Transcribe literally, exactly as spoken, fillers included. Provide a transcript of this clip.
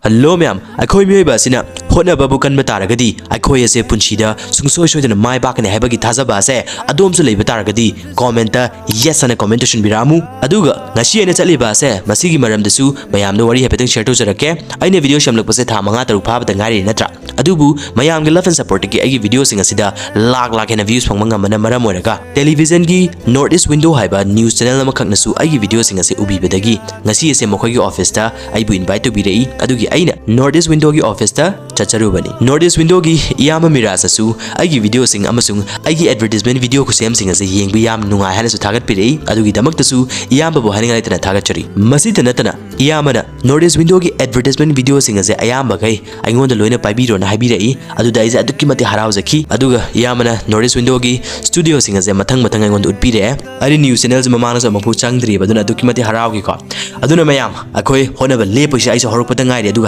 Hello ꯃꯌꯥꯝ, ꯑꯩꯈꯣꯏ ꯃꯤꯑꯣꯏꯕ ꯑꯁꯤꯅ ꯍꯣꯠꯅꯕꯕꯨ ꯀꯟꯕ ꯇꯥꯔꯒꯗꯤ ꯑꯩꯈꯣꯏ ꯑꯁꯦ ꯄꯨꯟꯁꯤꯗ ꯁꯨꯡꯁꯣꯏ ꯁꯣꯏꯗꯅ ꯃꯥꯏ ꯄꯥꯛꯀꯅꯤ ꯍꯥꯏꯕꯒꯤ ꯊꯥꯖꯕ ꯑꯁꯦ ꯑꯗꯣꯝꯁꯨ ꯂꯩꯕ ꯇꯥꯔꯒꯗꯤ comment ꯇ yes ꯍꯥꯏꯅ comment ꯇꯧꯁꯤꯟꯕꯤꯔꯛꯑꯝꯃꯨ꯫ ꯑꯗꯨꯒ ꯉꯁꯤ ꯑꯩꯅ ꯆꯠꯂꯤꯕ ꯑꯁꯦ ꯃꯁꯤꯒꯤ ꯃꯔꯝꯗꯁꯨ ꯃꯌꯥꯝꯗ ꯋꯥꯔꯤ ꯍꯥꯏꯐꯦꯠꯇꯪ share ꯇꯧꯖꯔꯛꯀꯦ꯫ ꯑꯩꯅ video ꯁꯦꯝꯂꯛꯄꯁꯦ ꯊꯥ ꯃꯉꯥ ꯇꯔꯨꯛ ꯐꯥꯕꯗ ꯉꯥꯏꯔꯤ ꯅꯠꯇ꯭ꯔꯥ? ꯑꯗꯨꯕꯨ ꯃꯌꯥꯝꯒꯤ love and support ꯇꯒꯤ ꯑꯩꯒꯤ video ꯁꯤꯡ ꯑꯁꯤꯗ ꯂꯥꯛ ꯂꯥꯛ ꯍꯦꯟꯅ views ꯐꯪꯕ ꯉꯝꯕꯅ ꯃꯔꯝ ꯑꯣꯏꯔꯒ television ꯒꯤ North East Window ꯍꯥꯏꯕ news channel ꯑꯃꯈꯛꯅꯁꯨ ꯑꯩꯒꯤ video ꯁꯤꯡ ꯑꯁꯤ ꯎꯕꯤꯕꯗꯒꯤ ꯉꯁꯤ ꯑꯁꯦ ꯃꯈꯣꯏꯒꯤ office ꯇ ꯑꯩꯕꯨ invite ꯇꯧꯕꯤꯔꯛꯏ꯫ ꯑꯗꯨꯒꯤ ꯑꯩꯅ North East Window ꯒꯤ office ꯇ ꯆꯠꯆꯔꯨꯕꯅꯤ꯫ North East Window ꯒꯤ ꯏꯌꯥꯝꯕ ꯃꯤꯔꯥꯖꯅꯁꯨ ꯑꯩꯒꯤ video ꯁꯤꯡ ꯑꯃꯁꯨꯡ ꯑꯩꯒꯤ advertisement video ꯈꯨꯁꯦꯝꯁꯤꯡ ꯑꯁꯤ ꯌꯦꯡꯕ ꯌꯥꯝ ꯅꯨꯡꯉꯥꯏ ꯍꯥꯏꯅꯁꯨ ꯊꯥꯒꯠꯄꯤꯔꯛꯏ꯫ ꯑꯗꯨꯒꯤꯗꯃꯛꯇꯁꯨ ꯏꯌꯥꯝꯕꯕꯨ ꯍꯥꯏꯅꯤꯡꯉꯥꯏ ꯂꯩꯇꯅ ꯊꯥꯒꯠꯆꯔꯤ꯫ ꯃꯁꯤꯇ ꯅꯠꯇꯅ ꯏꯌꯥꯝꯕꯅ North East Window ꯒꯤ advertisement video ꯁꯤꯡ ꯑꯁꯦ ꯑꯌꯥꯝꯕꯈꯩ ꯑꯩꯉꯣꯟꯗ ꯂꯣꯏꯅ ꯄꯥꯏꯕꯤꯔꯣꯅ ꯍꯥꯏꯕꯤꯔꯛꯏ꯫ ꯑꯗꯨꯗ ꯑꯩꯁꯦ ꯑꯗꯨꯛꯀꯤ ꯃꯇꯤꯛ ꯍꯔꯥꯎꯖꯈꯤ꯫ ꯑꯗꯨꯒ ꯏꯌꯥꯝꯕꯅ North East Window ꯒꯤ studio ꯁꯤꯡ ꯑꯁꯦ ꯃꯊꯪ ꯃꯊꯪ ꯑꯩꯉꯣꯟꯗ ꯎꯠꯄꯤꯔꯛꯑꯦ꯫ ꯑꯩꯗꯤ news channel ꯁꯦ ꯃꯃꯥꯡꯗꯁꯨ ꯑꯃꯨꯛꯐꯥꯎ ꯆꯪꯗ꯭ꯔꯤꯕ, ꯑꯗꯨꯅ ꯑꯗꯨꯛꯀꯤ ꯃꯇꯤꯛ ꯍꯔꯥꯎꯈꯤꯀꯣ꯫ ꯑꯗꯨꯅ ꯃꯌꯥꯝ, ꯑꯩꯈꯣꯏ ꯍꯣꯠꯅꯕ ꯂꯦꯞꯄꯣꯏꯁꯦ, ꯑꯩꯁꯨ ꯍꯧꯔꯛꯄꯗ ꯉꯥꯏꯔꯤ꯫ ꯑꯗꯨꯒ